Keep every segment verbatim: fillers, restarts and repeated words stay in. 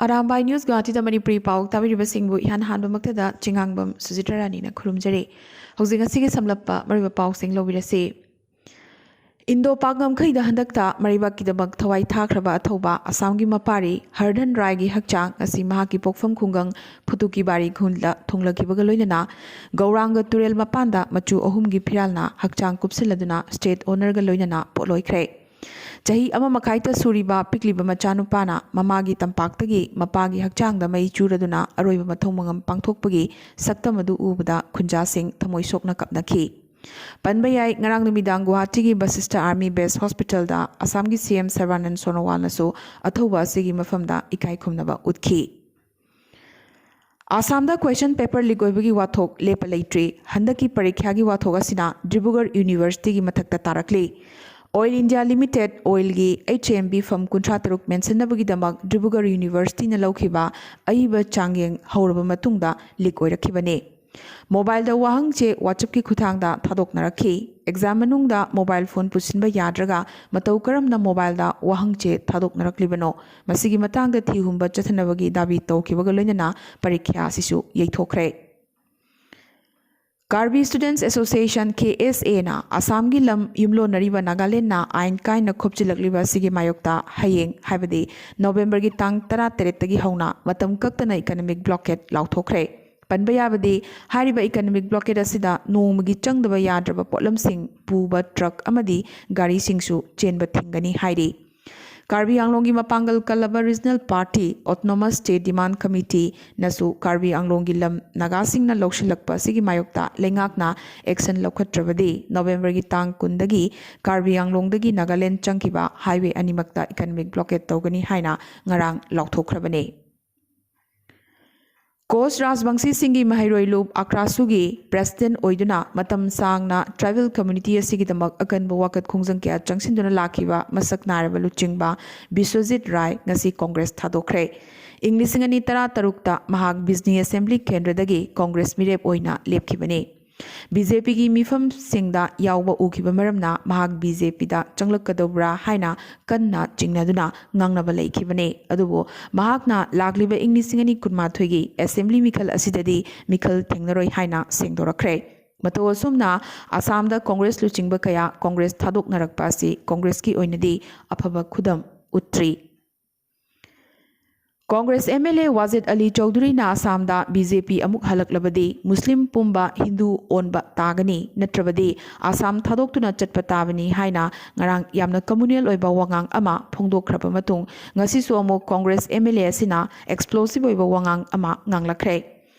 Arambai news ꯒꯨꯋꯥꯍꯥꯇꯤꯗ Manipuri ꯄꯥꯎ ꯇꯥꯕꯤꯔꯤꯕꯁꯤꯡꯕꯨ ꯏꯍꯥꯟ ꯍꯥꯟꯕꯃꯛꯇꯗ ꯆꯤꯉꯥꯡꯕꯝ ꯁꯨꯖꯤꯇ꯭ꯔ ꯔꯥꯅꯤꯅ ꯈꯨꯔꯨꯝꯖꯔꯤ꯫ ꯍꯧꯖꯤꯛ ꯉꯁꯤꯒꯤ ꯁꯝꯂꯞꯄ ꯃꯔꯨꯑꯣꯏꯕ ꯄꯥꯎꯁꯤꯡ ꯂꯧꯕꯤꯔꯁꯤ꯫ ꯏꯟꯗꯣ ꯄꯥꯛ ꯉꯝꯈꯩꯗ ꯍꯟꯗꯛꯇ ꯃꯔꯩꯕꯥꯛꯀꯤꯗꯃꯛ ꯊꯋꯥꯏ ꯊꯥꯈ꯭ꯔꯕ ꯑꯊꯧꯕ ꯑꯁꯥꯝꯒꯤ ꯃꯄꯥꯔꯤ ꯍꯔꯗꯟ ꯔꯥꯏꯒꯤ ꯍꯛꯆꯥꯡ ꯉꯁꯤ ꯃꯍꯥꯛꯀꯤ ꯄꯣꯛꯐꯝ ꯈꯨꯡꯒꯪ ꯐꯨꯇꯨꯀꯤꯕꯥꯔꯤ ꯈꯨꯟꯗ ꯊꯨꯡꯂꯈꯤꯕꯒ ꯂꯣꯏꯅꯅ ꯒꯧꯔꯥꯡꯒ ꯇꯨꯔꯦꯜ ꯃꯄꯥꯟꯗ ꯃꯆꯨ ꯑꯍꯨꯝꯒꯤ ꯐꯤꯔꯥꯜꯅ ꯍꯛꯆꯥꯡ ꯀꯨꯞꯁꯤꯜꯂꯗꯨꯅ ꯁ꯭ꯇꯦꯠ ꯑꯣꯅꯔꯒ ꯂꯣꯏꯅꯅ ꯄꯣꯠꯂꯣꯏꯈ꯭ꯔꯦ꯫ ꯆꯍꯤ ꯑꯃ ꯃꯈꯥꯏꯇ ꯁꯨꯔꯤꯕ ꯄꯤꯛꯂꯤꯕ ꯃꯆꯥꯅꯨꯄꯥꯅ ꯃꯃꯥꯒꯤ ꯇꯝꯄꯥꯛꯇꯒꯤ ꯃꯄꯥꯒꯤ ꯍꯛꯆꯥꯡꯗ ꯃꯩ ꯆꯨꯔꯗꯨꯅ ꯑꯔꯣꯏꯕ ꯃꯊꯧ ꯃꯉꯝ ꯄꯥꯡꯊꯣꯛꯄꯒꯤ ꯁꯛꯇꯝ ꯑꯗꯨ ꯎꯕꯗ ꯈꯨꯟꯖꯥꯁꯤꯡ ꯊꯃꯣꯏ ꯁꯣꯛꯅ ꯀꯞꯅꯈꯤ꯫ ꯄꯟꯕ ꯌꯥꯏ, ꯉꯔꯥꯡ ꯅꯨꯃꯤꯗꯥꯡ ꯒꯨꯋꯥꯍꯥꯇꯤꯒꯤ ꯕꯁꯤꯁꯇ ꯑꯥꯔꯃꯤ ꯕꯦꯁ ꯍꯣꯁꯄꯤꯇꯥꯜꯗ ꯑꯁꯥꯝꯒꯤ ꯁꯤ ꯑꯦꯝ ꯁꯔꯕꯥꯅꯟꯗ ꯁꯣꯅꯣꯋꯥꯜꯅꯁꯨ ꯑꯊꯧꯕ ꯑꯁꯤꯒꯤ ꯃꯐꯝꯗ ꯏꯀꯥꯏ ꯈꯨꯝꯅꯕ ꯎꯠꯈꯤ꯫ ꯑꯁꯥꯝꯗ ꯀ꯭ꯋꯦꯁꯟ ꯄꯦꯄꯔ ꯂꯤꯛ ꯑꯣꯏꯕꯒꯤ ꯋꯥꯊꯣꯛ ꯂꯦꯞꯄ ꯂꯩꯇ꯭ꯔꯤ꯫ ꯍꯟꯗꯛꯀꯤ ꯄꯔꯤꯈ꯭ꯌꯥꯒꯤ ꯋꯥꯊꯣꯛ ꯑꯁꯤꯅ ꯗꯤꯕ꯭ꯔꯨꯒꯔ ꯌꯨꯅꯤꯚꯔꯁꯤꯇꯤꯒꯤ ꯃꯊꯛꯇ ꯇꯥꯔꯛꯂꯤ꯫ ꯑꯣꯏꯜ ꯏꯟꯗꯤꯌꯥ ꯂꯤꯃꯤꯇꯦꯗ ꯑꯣꯏꯜꯒꯤ ꯑꯩꯆ ꯑꯦꯝ ꯕꯤ ꯐꯝ ꯀꯨꯟꯊ꯭ꯔꯥ ꯇꯔꯨꯛ ꯃꯦꯟꯁꯤꯟꯅꯕꯒꯤꯗꯃꯛ ꯗꯤꯕ꯭ꯔꯨꯒꯔ ꯌꯨꯅꯤꯚꯔꯁꯤꯇꯤꯅ ꯂꯧꯈꯤꯕ ꯑꯏꯕ ꯆꯥꯡꯌꯦꯡ ꯍꯧꯔꯕ ꯃꯇꯨꯡꯗ ꯂꯤꯛ ꯑꯣꯏꯔꯛꯈꯤꯕꯅꯤ꯫ ꯃꯣꯕꯥꯏꯜꯗ ꯋꯥꯍꯪ ꯆꯦ ꯋꯥꯆꯞꯀꯤ ꯈꯨꯠꯊꯥꯡꯗ ꯊꯥꯗꯣꯛꯅꯔꯛꯈꯤ꯫ ꯑꯦꯛꯖꯥꯝ ꯃꯅꯨꯡꯗ ꯃꯣꯕꯥꯏꯜ ꯐꯣꯟ ꯄꯨꯁꯤꯟꯕ ꯌꯥꯗ꯭ꯔꯒ ꯃꯇꯧ ꯀꯔꯝꯅ ꯃꯣꯕꯥꯏꯜꯗ ꯋꯥꯍꯪ ꯆꯦ ꯊꯥꯗꯣꯛꯅꯔꯛꯂꯤꯕꯅꯣ? ꯃꯁꯤꯒꯤ ꯃꯇꯥꯡꯗ ꯊꯤꯍꯨꯝꯕ ꯆꯠꯊꯅꯕꯒꯤ ꯗꯥꯕꯤ ꯇꯧꯈꯤꯕꯒ ꯂꯣꯏꯅꯅ ꯄꯔꯤꯈ꯭ꯌꯥ ꯑꯁꯤꯁꯨ ꯌꯩꯊꯣꯛꯈ꯭ꯔꯦ꯫ ꯀꯥꯔꯕꯤ ꯁ꯭ꯇꯨꯗꯦꯟꯠꯁ ꯑꯦꯁꯣꯁꯤꯌꯦꯁꯟ, ꯀꯦ ꯑꯦꯁ ꯑꯦꯅ ꯑꯁꯥꯝꯒꯤ ꯂꯝ ꯌꯨꯝꯂꯣꯟꯅꯔꯤꯕ ꯅꯥꯒꯥꯂꯦꯟꯗꯅ ꯑꯥꯏꯟ ꯀꯥꯏꯅ ꯈꯣꯞꯆꯤꯜꯂꯛꯂꯤꯕ ꯑꯁꯤꯒꯤ ꯃꯥꯌꯣꯛꯇ ꯍꯌꯦꯡ, ꯍꯥꯏꯕꯗꯤ ꯅꯣꯕꯦꯝꯕꯔꯒꯤ ꯇꯥꯡ ꯇꯔꯥꯇꯔꯦꯠꯇꯒꯤ ꯍꯧꯅ ꯃꯇꯝ ꯀꯛꯇꯅ ꯏꯀꯅꯃꯤꯛ ꯕ꯭ꯂꯣꯀꯦꯠ ꯂꯥꯎꯊꯣꯛꯈ꯭ꯔꯦ꯫ ꯄꯟꯕ ꯌꯥꯕꯗꯤ, ꯍꯥꯏꯔꯤꯕ ꯏꯀꯅꯃꯤꯛ ꯕ꯭ꯂꯣꯀꯦꯠ ꯑꯁꯤꯗ ꯅꯣꯡꯃꯒꯤ ꯆꯪꯗꯕ ꯌꯥꯗ꯭ꯔꯕ ꯄꯣꯠꯂꯝꯁꯤꯡ ꯄꯨꯕ ꯇ꯭ꯔꯛ ꯑꯃꯗꯤ ꯒꯥꯔꯤꯁꯤꯡꯁꯨ ꯆꯦꯟꯕ ꯊꯤꯡꯒꯅꯤ ꯍꯥꯏꯔꯤ꯫ ꯀꯥꯔꯕꯤ ꯑꯪꯂꯣꯡꯒꯤ ꯃꯄꯥꯡꯒꯜ ꯀꯜꯂꯕ regional party autonomous state demand ꯀꯃꯤꯇꯤꯅꯁꯨ ꯀꯥꯔꯕꯤ ꯑꯪꯂꯣꯡꯒꯤ ꯂꯝ ꯅꯥꯒꯥꯁꯤꯡꯅ ꯂꯧꯁꯤꯜꯂꯛꯄ ꯑꯁꯤꯒꯤ ꯃꯥꯌꯣꯛꯇ ꯂꯩꯉꯥꯛꯅ ꯑꯦꯛꯁꯟ ꯂꯧꯈꯠꯇ꯭ꯔꯕꯗꯤ ꯅꯣꯕꯦꯝꯕꯔꯒꯤ ꯇꯥꯡ ꯀꯨꯟꯗꯒꯤ ꯀꯥꯔꯕꯤ ꯑꯪꯂꯣꯡꯗꯒꯤ ꯅꯥꯒꯥꯂꯦꯟ ꯆꯪꯈꯤꯕ ꯍꯥꯏꯋꯦ ꯑꯅꯤꯃꯛꯇ ꯏꯀꯅꯃꯤꯛ ꯕ꯭ꯂꯣꯀꯦꯠ ꯇꯧꯒꯅꯤ ꯍꯥꯏꯅ ꯉꯔꯥꯡ ꯂꯥꯎꯊꯣꯛꯈ꯭ꯔꯕꯅꯤ꯫ ꯀꯣꯁ ꯔꯥꯖꯕꯪꯁꯤꯁꯤꯡꯒꯤ ꯃꯍꯩꯔꯣꯏ ꯂꯨꯞ ꯑꯀ꯭ꯔꯥꯁꯨꯒꯤ ꯄ꯭ꯔꯦꯁꯤꯗꯦꯟꯠ ꯑꯣꯏꯗꯨꯅ ꯃꯇꯝ ꯁꯥꯡꯅ ꯇ꯭ꯔꯥꯏꯕꯦꯜ ꯀꯝꯃ꯭ꯌꯨꯅꯤꯇꯤ ꯑꯁꯤꯒꯤꯗꯃꯛ ꯑꯀꯟꯕ ꯋꯥꯀꯠ ꯈꯣꯡꯖꯪ ꯀꯌꯥ ꯆꯪꯁꯤꯟꯗꯨꯅ ꯂꯥꯛꯈꯤꯕ ꯃꯁꯛ ꯅꯥꯏꯔꯕ ꯂꯨꯆꯤꯡꯕ ꯕꯤꯁ꯭ꯋꯖꯤꯠ ꯔꯥꯏ ꯉꯁꯤ ꯀꯣꯡꯒ꯭ꯔꯦꯁ ꯊꯥꯗꯣꯛꯈ꯭ꯔꯦ꯫ ꯏꯪ ꯂꯤꯁꯤꯡ ꯑꯅꯤ ꯇꯔꯥ ꯇꯔꯨꯛꯇ ꯃꯍꯥꯛ ꯕꯤꯖꯅꯤ ꯑꯦꯁꯦꯝꯕ꯭ꯂꯤ ꯀꯦꯟꯗ꯭ꯔꯗꯒꯤ ꯀꯣꯡꯒ꯭ꯔꯦꯁ ꯃꯤꯔꯦꯞ ꯑꯣꯏꯅ ꯂꯦꯞꯈꯤꯕꯅꯤ꯫ ꯕꯤ ꯖꯦ ꯄꯤꯒꯤ ꯃꯤꯐꯝꯁꯤꯡꯗ ꯌꯥꯎꯕ ꯎꯈꯤꯕ ꯃꯔꯝꯅ ꯃꯍꯥꯛ ꯕꯤ ꯖꯦ ꯄꯤꯗ ꯆꯪꯂꯛꯀꯗꯧꯕ꯭ꯔꯥ ꯍꯥꯏꯅ ꯀꯟꯅ ꯆꯤꯡꯅꯗꯨꯅ ꯉꯥꯡꯅꯕ ꯂꯩꯈꯤꯕꯅꯤ꯫ ꯑꯗꯨꯕꯨ ꯃꯍꯥꯛꯅ ꯂꯥꯛꯂꯤꯕ ꯏꯪ ꯂꯤꯁꯤꯡ ꯑꯅꯤ ꯀꯨꯟꯃꯥꯊꯣꯏꯒꯤ ꯑꯦꯁꯦꯝꯕ꯭ꯂꯤ ꯃꯤꯈꯜ ꯑꯁꯤꯗꯗꯤ ꯃꯤꯈꯜ ꯊꯦꯡꯅꯔꯣꯏ ꯍꯥꯏꯅ ꯁꯦꯡꯗꯣꯔꯛꯈ꯭ꯔꯦ꯫ ꯃꯇꯧ ꯑꯁꯨꯝꯅ ꯑꯁꯥꯝꯗ ꯀꯣꯡꯒ꯭ꯔꯦꯁ ꯂꯨꯆꯤꯡꯕ ꯀꯌꯥ ꯀꯣꯡꯒ꯭ꯔꯦꯁ ꯊꯥꯗꯣꯛꯅꯔꯛꯄ ꯑꯁꯤ ꯀꯣꯡꯒ꯭ꯔꯦꯁꯀꯤ ꯑꯣꯏꯅꯗꯤ ꯑꯐꯕ ꯈꯨꯗꯝ ꯎꯠꯇ꯭ꯔꯤ꯫ Congress M L A Wajed Ali ꯆꯧꯙꯨꯔꯤꯅ ꯑꯁꯥꯝꯗ ꯕꯤ ꯖꯦ ꯄꯤ ꯑꯃꯨꯛ ꯍꯜꯂꯛꯂꯕꯗꯤ ꯃꯨꯁꯂꯤꯝ ꯄꯨꯝꯕ ꯍꯤꯟꯗꯨ ꯑꯣꯟꯕ ꯇꯥꯒꯅꯤ, ꯅꯠꯇ꯭ꯔꯕꯗꯤ ꯑꯁꯥꯝ ꯊꯥꯗꯣꯛꯇꯨꯅ ꯆꯠꯄ ꯇꯥꯕꯅꯤ ꯍꯥꯏꯅ ꯉꯔꯥꯡ ꯌꯥꯝꯅ ꯀꯝꯃꯨꯅꯦꯜ ꯑꯣꯏꯕ ꯋꯥꯉꯥꯡ ꯑꯃ ꯐꯣꯡꯗꯣꯛꯈ꯭ꯔꯕ ꯃꯇꯨꯡ, ꯉꯁꯤꯁꯨ ꯑꯃꯨꯛ ꯀꯣꯡꯒ꯭ꯔꯦꯁ ꯑꯦꯝ ꯑꯦꯜ ꯑꯦ ꯑꯁꯤꯅ ꯑꯦꯛꯁꯄ꯭ꯂꯣꯁꯤꯚ ꯑꯣꯏꯕ ꯋꯥꯉꯥꯡ ꯑꯃ ꯉꯥꯡꯂꯛꯈ꯭ꯔꯦ꯫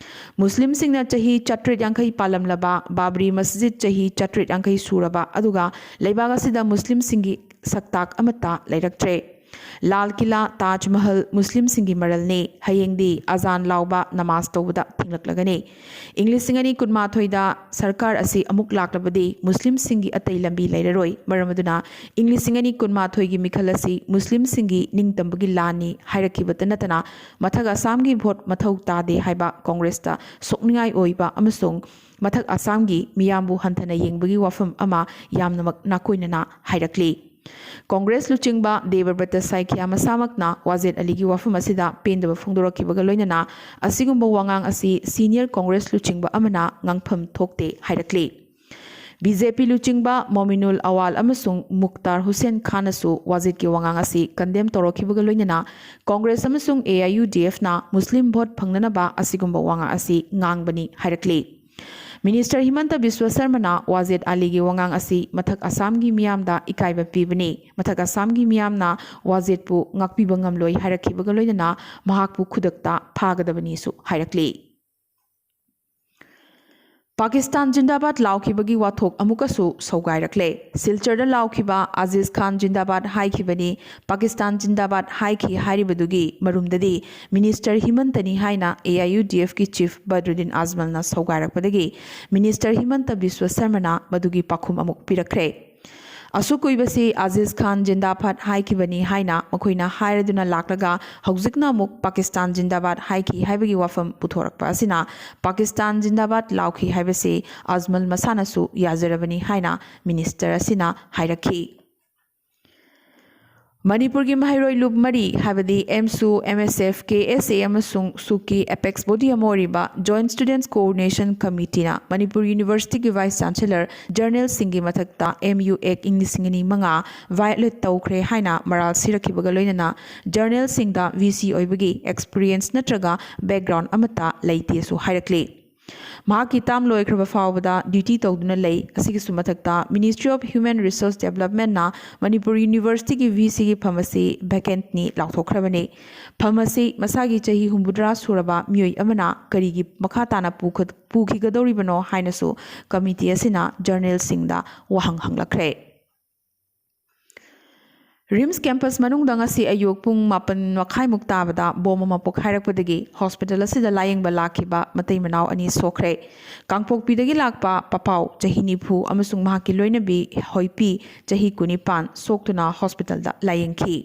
ꯃꯨꯁꯂꯤꯝꯁꯤꯡꯅ ꯆꯍꯤ ꯆꯥꯇ꯭ꯔꯦꯠ ꯌꯥꯡꯈꯩ ꯄꯥꯜꯂꯝꯂꯕ ꯕꯥꯕ꯭ꯔꯤ ꯃꯁꯖꯤꯗ ꯆꯍꯤ ꯆꯥꯇ꯭ꯔꯦꯠ ꯌꯥꯡꯈꯩ ꯁꯨꯔꯕ, ꯑꯗꯨꯒ ꯂꯩꯕꯥꯛ ꯑꯁꯤꯗ ꯃꯨꯁꯂꯤꯝꯁꯤꯡꯒꯤ ꯁꯛꯇꯥꯛ ꯑꯃꯠꯇ ꯂꯩꯔꯛꯇ꯭ꯔꯦ꯫ ꯂꯥꯜ ꯀꯤꯂꯥ, ꯇꯥꯖ ꯃꯍꯜ ꯃꯨꯁꯂꯤꯝꯁꯤꯡꯒꯤ ꯃꯔꯜꯅꯤ꯫ ꯍꯌꯦꯡꯗꯤ ꯑꯖꯥꯟ ꯂꯥꯎꯕ, ꯅꯃꯥꯖ ꯇꯧꯕꯗ ꯊꯤꯡꯂꯛꯂꯒꯅꯤ꯫ ꯏꯪ ꯂꯤꯁꯤꯡ ꯑꯅꯤ ꯀꯨꯟꯃꯥꯊꯣꯏꯗ ꯁꯔꯀꯥꯔ ꯑꯁꯤ ꯑꯃꯨꯛ ꯂꯥꯛꯂꯕꯗꯤ ꯃꯨꯁꯂꯤꯝꯁꯤꯡꯒꯤ ꯑꯇꯩ ꯂꯝꯕꯤ ꯂꯩꯔꯔꯣꯏ꯫ ꯃꯔꯝ ꯑꯗꯨꯅ ꯏꯪ ꯂꯤꯁꯤꯡ ꯑꯅꯤ ꯀꯨꯟꯃꯥꯊꯣꯏꯒꯤ ꯃꯤꯈꯜ ꯑꯁꯤ ꯃꯨꯁꯂꯤꯝꯁꯤꯡꯒꯤ ꯅꯤꯡꯇꯝꯕꯒꯤ ꯂꯥꯟꯅꯤ ꯍꯥꯏꯔꯛꯈꯤꯕꯇ ꯅꯠꯇꯅ, ꯃꯊꯛ ꯑꯁꯥꯝꯒꯤ ꯚꯣꯠ ꯃꯊꯧ ꯇꯥꯗꯦ ꯍꯥꯏꯕ ꯀꯣꯡꯒ꯭ꯔꯦꯁꯇ ꯁꯣꯛꯅꯤꯡꯉꯥꯏ ꯑꯣꯏꯕ ꯑꯃꯁꯨꯡ ꯃꯊꯛ ꯑꯁꯥꯝꯒꯤ ꯃꯤꯌꯥꯝꯕꯨ ꯍꯟꯊꯅ ꯌꯦꯡꯕꯒꯤ ꯋꯥꯐꯝ ꯑꯃ ꯌꯥꯝꯅꯃꯛ ꯅꯥꯀꯣꯏꯅꯅ ꯍꯥꯏꯔꯛꯂꯤ꯫ ꯀꯣꯡꯒ꯭ꯔꯦꯁ ꯂꯨꯆꯤꯡꯕ ꯗꯦꯕꯕ꯭ꯔꯇ ꯁꯥꯏꯀꯤꯌꯥ ꯃꯁꯥꯃꯛꯅ ꯋꯥꯖꯦꯗ ꯑꯂꯤꯒꯤ ꯋꯥꯐꯝ ꯑꯁꯤꯗ ꯄꯦꯟꯗꯕ ꯐꯣꯡꯗꯣꯔꯛꯈꯤꯕꯒ ꯂꯣꯏꯅꯅ ꯑꯁꯤꯒꯨꯝꯕ ꯋꯥꯉꯥꯡ ꯑꯁꯤ ꯁꯤꯅꯤꯌꯔ ꯀꯣꯡꯒ꯭ꯔꯦꯁ ꯂꯨꯆꯤꯡꯕ ꯑꯃꯅ ꯉꯥꯡꯐꯝ ꯊꯣꯛꯇꯦ ꯍꯥꯏꯔꯛꯂꯤ꯫ ꯕꯤ ꯖꯦ ꯄꯤ ꯂꯨꯆꯤꯡꯕ ꯃꯣꯃꯤꯅꯨꯜ ꯑꯋꯥꯜ ꯑꯃꯁꯨꯡ ꯃꯨꯛꯇꯥꯔ ꯍꯨꯁꯦꯟ ꯈꯥꯟꯅꯁꯨ ꯋꯥꯖꯦꯗꯀꯤ ꯋꯥꯉꯥꯡ ꯑꯁꯤ ꯀꯟꯗꯦꯝ ꯇꯧꯔꯛꯈꯤꯕꯒ ꯂꯣꯏꯅꯅ ꯀꯣꯡꯒ꯭ꯔꯦꯁ ꯑꯃꯁꯨꯡ ꯑꯦ I U D ꯑꯦꯐꯅ Muslim vote ꯐꯪꯅꯅꯕ ꯑꯁꯤꯒꯨꯝꯕ ꯋꯥꯉꯥꯡ ꯑꯁꯤ ꯉꯥꯡꯕꯅꯤ ꯍꯥꯏꯔꯛꯂꯤ꯫ ꯃꯤꯅꯤꯁꯇꯔ ꯍꯤꯃꯟꯇ ꯕꯤꯁ꯭ꯋ ꯁꯔꯃꯅ ꯋꯥꯖꯦꯗ ꯑꯂꯤꯒꯤ ꯋꯥꯉꯥꯡ ꯑꯁꯤ ꯃꯊꯛ ꯑꯁꯥꯝꯒꯤ ꯃꯤꯌꯥꯝꯗ ꯏꯀꯥꯏꯕ ꯄꯤꯕꯅꯤ, ꯃꯊꯛ ꯑꯁꯥꯝꯒꯤ ꯃꯤꯌꯥꯝꯅ ꯋꯥꯖꯦꯗꯄꯨ ꯉꯥꯛꯄꯤꯕ ꯉꯝꯂꯣꯏ ꯍꯥꯏꯔꯛꯈꯤꯕꯒ ꯂꯣꯏꯅꯅ ꯃꯍꯥꯛꯄꯨ ꯈꯨꯗꯛꯇ ꯐꯥꯒꯗꯕꯅꯤꯁꯨ ꯍꯥꯏꯔꯛꯂꯤ꯫ ꯄꯥꯀꯤꯁꯇꯥꯟ ꯖꯤꯟꯗꯥꯕꯥꯗ ꯂꯥꯎꯈꯤꯕꯒꯤ ꯋꯥꯊꯣꯛ ꯑꯃꯨꯛꯀꯁꯨ ꯁꯧꯒꯥꯏꯔꯛꯂꯦ꯫ ꯁꯤꯜꯆꯔꯗ ꯂꯥꯎꯈꯤꯕ ꯑꯖꯤꯖ ꯈꯥꯟ ꯖꯤꯟꯗꯥꯕꯥꯗ ꯍꯥꯏꯈꯤꯕꯅꯤ, ꯄꯥꯀꯤꯁꯇꯥꯟ ꯖꯤꯟꯗꯥꯕꯥꯗ ꯍꯥꯏꯈꯤ ꯍꯥꯏꯔꯤꯕꯗꯨꯒꯤ ꯃꯔꯨꯝꯗꯗꯤ ꯃꯤꯅꯤꯁꯇꯔ ꯍꯤꯃꯟꯇꯅꯤ ꯍꯥꯏꯅ ꯑꯦ ꯑꯥꯏ ꯌꯨ ꯗꯤ ꯑꯦꯐꯀꯤ ꯆꯤꯐ ꯕꯗ꯭ꯔꯨꯗꯤꯟ ꯑꯖꯃꯜꯅ ꯁꯧꯒꯥꯏꯔꯛꯄꯗꯒꯤ ꯃꯤꯅꯤꯁꯇꯔ ꯍꯤꯃꯟꯇ ꯕꯤꯁ꯭ꯋ ꯁꯔꯃꯅ ꯃꯗꯨꯒꯤ ꯄꯥꯎꯈꯨꯝ ꯑꯃꯨꯛ ꯄꯤꯔꯛꯈ꯭ꯔꯦ꯫ ꯑꯁꯨꯛ ꯀꯨꯏꯕꯁꯤ ꯑꯖꯤꯖ ꯈꯥꯟ ꯖꯤꯟꯗꯥꯕꯥꯗ ꯍꯥꯏꯈꯤꯕꯅꯤ ꯍꯥꯏꯅ ꯃꯈꯣꯏꯅ ꯍꯥꯏꯔꯗꯨꯅ ꯂꯥꯛꯂꯒ, ꯍꯧꯖꯤꯛꯅ ꯑꯃꯨꯛ ꯄꯥꯀꯤꯁꯇꯥꯟ ꯖꯤꯟꯗꯥꯕꯥꯗ ꯍꯥꯏꯈꯤ ꯍꯥꯏꯕꯒꯤ ꯋꯥꯐꯝ ꯄꯨꯊꯣꯔꯛꯄ ꯑꯁꯤꯅ ꯄꯥꯀꯤꯁꯇꯥꯟ ꯖꯤꯟꯗꯥꯕꯥꯗ ꯂꯥꯎꯈꯤ ꯍꯥꯏꯕꯁꯤ ꯑꯖꯃꯜ ꯃꯁꯥꯅꯁꯨ ꯌꯥꯖꯔꯕꯅꯤ ꯍꯥꯏꯅ ꯃꯤꯅꯤꯁꯇꯔ ꯑꯁꯤꯅ ꯍꯥꯏꯔꯛꯈꯤ꯫ ꯃꯅꯤꯄꯨꯔꯒꯤ ꯃꯍꯩꯔꯣꯏ ꯂꯨꯞ ꯃꯔꯤ, ꯍꯥꯏꯕꯗꯤ ꯑꯦꯝꯁꯨ, ꯑꯦꯝ ꯑꯦꯁ ꯑꯦꯐ, ꯀꯦ ꯑꯦꯁ ꯑꯦ ꯑꯃꯁꯨꯡ ꯁꯨꯛꯀꯤ ꯑꯦꯄꯦꯛꯁ ꯕꯣꯗꯤ ꯑꯃ ꯑꯣꯏꯔꯤꯕ Joint Students Coordination Committeeꯅ ꯃꯅꯤꯄꯨꯔ ꯌꯨꯅꯤꯚꯔꯁꯤꯇꯤꯒꯤ ꯚꯥꯏꯁ ꯆꯥꯟꯁꯦꯂꯔ ꯖꯔꯅꯦꯜꯁꯤꯡꯒꯤ ꯃꯊꯛꯇ ꯑꯦꯝ ꯌꯨ ꯑꯦꯛ ꯏꯪ ꯂꯤꯁꯤꯡ ꯑꯅꯤ ꯃꯉꯥ ꯚꯥꯏꯑꯣꯂꯦꯠ ꯇꯧꯈ꯭ꯔꯦ ꯍꯥꯏꯅ ꯃꯔꯥꯜ ꯁꯤꯔꯛꯈꯤꯕꯒ ꯂꯣꯏꯅꯅ ꯖꯔꯅꯦꯜꯁꯤꯡꯗ ꯚꯤ ꯁꯤ ꯑꯣꯏꯕꯒꯤ ꯑꯦꯛꯁꯄꯤꯔꯤꯌꯦꯟꯁ ꯅꯠꯇ꯭ꯔꯒ ꯕꯦꯛꯒ꯭ꯔꯥꯎꯟ ꯑꯃꯠꯇ ꯂꯩꯇꯦꯁꯨ ꯍꯥꯏꯔꯛꯂꯤ꯫ ꯃꯍꯥꯛꯀꯤ ꯇꯥꯝ ꯂꯣꯏꯈ꯭ꯔꯕ ꯐꯥꯎꯕꯗ ꯗ꯭ꯌꯨꯇꯤ ꯇꯧꯗꯨꯅ ꯂꯩ꯫ ꯑꯁꯤꯒꯤꯁꯨ ꯃꯊꯛꯇ Ministry of Human Resource Developmentꯅ Manipur ꯌꯨꯅꯤꯚꯔꯁꯤꯇꯤꯒꯤ ꯚꯤ ꯁꯤꯒꯤ ꯐꯝ ꯑꯁꯤ ꯚꯦꯀꯦꯟꯠꯅꯤ ꯂꯥꯎꯊꯣꯛꯈ꯭ꯔꯕꯅꯤ꯫ ꯐꯝ ꯑꯁꯤ ꯃꯁꯥꯒꯤ ꯆꯍꯤ ꯍꯨꯝꯐꯨꯇꯔꯥ ꯁꯨꯔꯕ ꯃꯤꯑꯣꯏ ꯑꯃꯅ ꯀꯔꯤꯒꯤ ꯃꯈꯥ ꯇꯥꯅ ꯄꯨꯈ-, ꯄꯨꯈꯤꯒꯗꯧꯔꯤꯕꯅꯣ ꯍꯥꯏꯅꯁꯨ ꯀꯃꯤꯇꯤ ꯑꯁꯤꯅ ꯖꯔꯅꯦꯜꯁꯤꯡꯗ ꯋꯥꯍꯪ ꯍꯪꯂꯛꯈ꯭ꯔꯦ꯫ ꯔꯤꯝꯁ ꯀꯦꯝꯄꯁ ꯃꯅꯨꯡꯗ ꯉꯁꯤ ꯑꯌꯨꯛ ꯄꯨꯡ ꯃꯥꯄꯟ ꯃꯈꯥꯏꯃꯨꯛ ꯇꯥꯕꯗ ꯕꯣꯝ ꯑꯃ ꯄꯣꯈꯥꯏꯔꯛꯄꯗꯒꯤ ꯍꯣꯁꯄꯤꯇꯥꯜ ꯑꯁꯤꯗ ꯂꯥꯌꯦꯡꯕ ꯂꯥꯛꯈꯤꯕ ꯃꯇꯩ ꯃꯅꯥꯎ ꯑꯅꯤ ꯁꯣꯛꯈ꯭ꯔꯦ꯫ ꯀꯥꯡꯄꯣꯛꯄꯤꯗꯒꯤ ꯂꯥꯛꯄ ꯄꯄꯥꯎ, ꯆꯍꯤ ꯅꯤꯐꯨ, ꯑꯃꯁꯨꯡ ꯃꯍꯥꯛꯀꯤ ꯂꯣꯏꯅꯕꯤ ꯍꯣꯏꯄꯤ, ꯆꯍꯤ ꯀꯨꯟꯅꯤꯄꯥꯟ, ꯁꯣꯛꯇꯨꯅ ꯍꯣꯁꯄꯤꯇꯥꯜꯗ ꯂꯥꯌꯦꯡꯈꯤ꯫